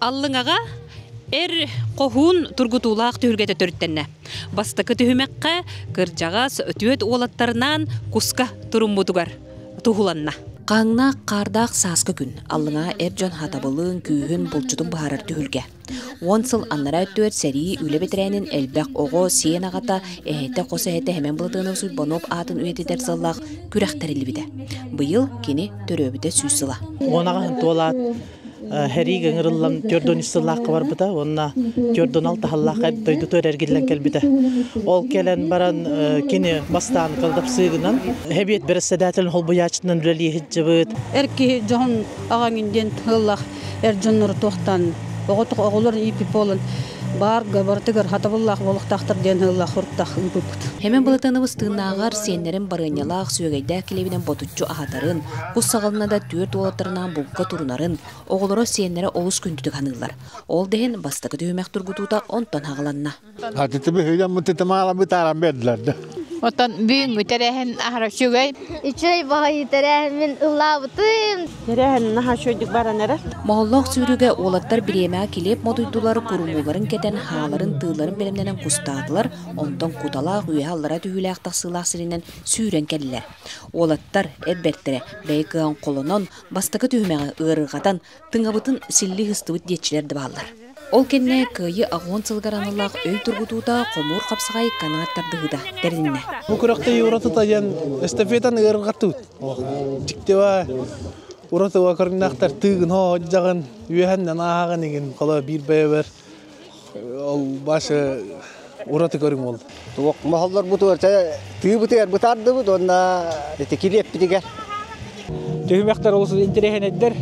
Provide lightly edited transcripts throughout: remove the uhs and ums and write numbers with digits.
Аллыҥаҕа эр хоһуун тургутуулаах түһүлгэтэ төрүттэннэ. Бастакы түһүмэххэ кырдьаҕас түөрт уолаттарынаан куска туруммутугар туһуланна. Хаһыҥнаах хаардаах сааскы күн Аллыҥаҕа эр дьон хатабылын, күүһүн, булчутун быһаарар түһүлгэ. Уон сыл анараа өттүгэр сэрии, үлэ бэтэрээнин элбэх оҕо, сиэн аҕата, эһэтэ, хос эһэтэ Сэмэн Былатыанов Суйбанов аатын үйэтитэр сыаллаах күрэх тэриллибитэ. Быйыл кини төрөөбүтэ 100 сыла. Уон аҕаһын туолаат Хэриигэ ыҥырыллан 43 сыллаахха барбыта уонна 46 сыллаахха дойдутугар эргиллэн кэлбитэ. Ол кэлэн баран кини бастаан кладовщигынан Хэбиэт бэрэссэдээтэлин холбуйааччытынан үлэлии сылдьыбыт. Эр киһи дьоһун аҕаҥ диэн тыллаах эр дьоннору туохтан оҕолор ииппит буолан баарга барытыгар хатабыллаах буолуохтаахтар диэн ыаллаах хуруктаах ыыппыппыт. Хэмэн Былатыанабыс тыыннааҕар сиэннэрин барыанньалаах сүөгэйдээх килиэбинэн ботуччу аһатарын, кус саҕалана да түөрт уолаттарынаан булка турунарын, оҕолоро сиэннэрэ олус күндүтүк саныыллар. Ол да иһин бастакы түһүмэх тургутуута онтон хаҕыланна. Атытыбы бытааран бердилер да. Оттон бүгүҥҥү тэрээһин аһара үчүгэй. Үчүгэй баҕайы тэрээһин мин ыллаабытым. Тэрээһин наһаа үчүгэйдик баран эрэр. Моһоллоох сүүрүүгэ уолаттар бириэмэҕэ килиэп мотуйдулар, курумууларын кэтэн, хааларын, тыыларын бэлэмнэнэн кустаатылар, онтон куталаах үөһэ-аллара түһүүлээх тахсыылаах сиринэн сүүрэн кэллилэр. Уолаттар, эр бэртэрэ, бэйэ кыаҕын холонон, бастакы түһүмэҕи ыарырҕатан, тыҥабытын силлии сыстыбыт диэччилэр да бааллар. Ол кэннэ Кыайыы аҕыс сылыгар аналлаах өй тургутуута хомуур хапсаҕай канаат тардыһыыта тэрилиннэ. Бу күрэхтэһии уратыта диэн эстафетаны ыарырҕаттыбыт. Дьиктиба уратыга көрүҥнээхтэр тыыгын хоодьаҕын үөһэннэн ааҕан игин холо биир бэйэбэр ол башы ураты көрүҥ буолла. Туох моһоллорбутугар тыыбытыгар бытаардыбыт уонна ити килиэппитигэр. Түһүмэхтэр олус интэриэһинэйдэр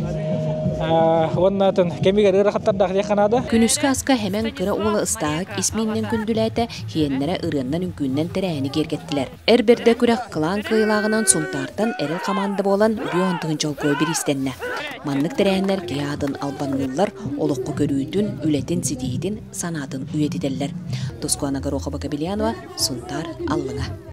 уонна кэмигэр ыарахаттардаах диэххэ наада. Күнүскү аска Хэмэн кыра уола ыстааһык ис мииннэн күндүлээтэ, хиэннэрэ ырыаннан үҥкүүннэн тэрээһини киэргэттилэр. Эр бэрдэ күрэх кылаан кыайыылааҕынан Сунтаартан эрэл хамаанда буолан бүө тыһыынча холкуо бириистэннэ. Маннык тэрээһиннэр киһи аатын албанныыллар, олоххо көрүүтүн, үлэтин, ситиһиитин, санаатын үйэтитэллэр. Тускуана Горохова-Кобельянова, Сунтаар, Аллыҥа.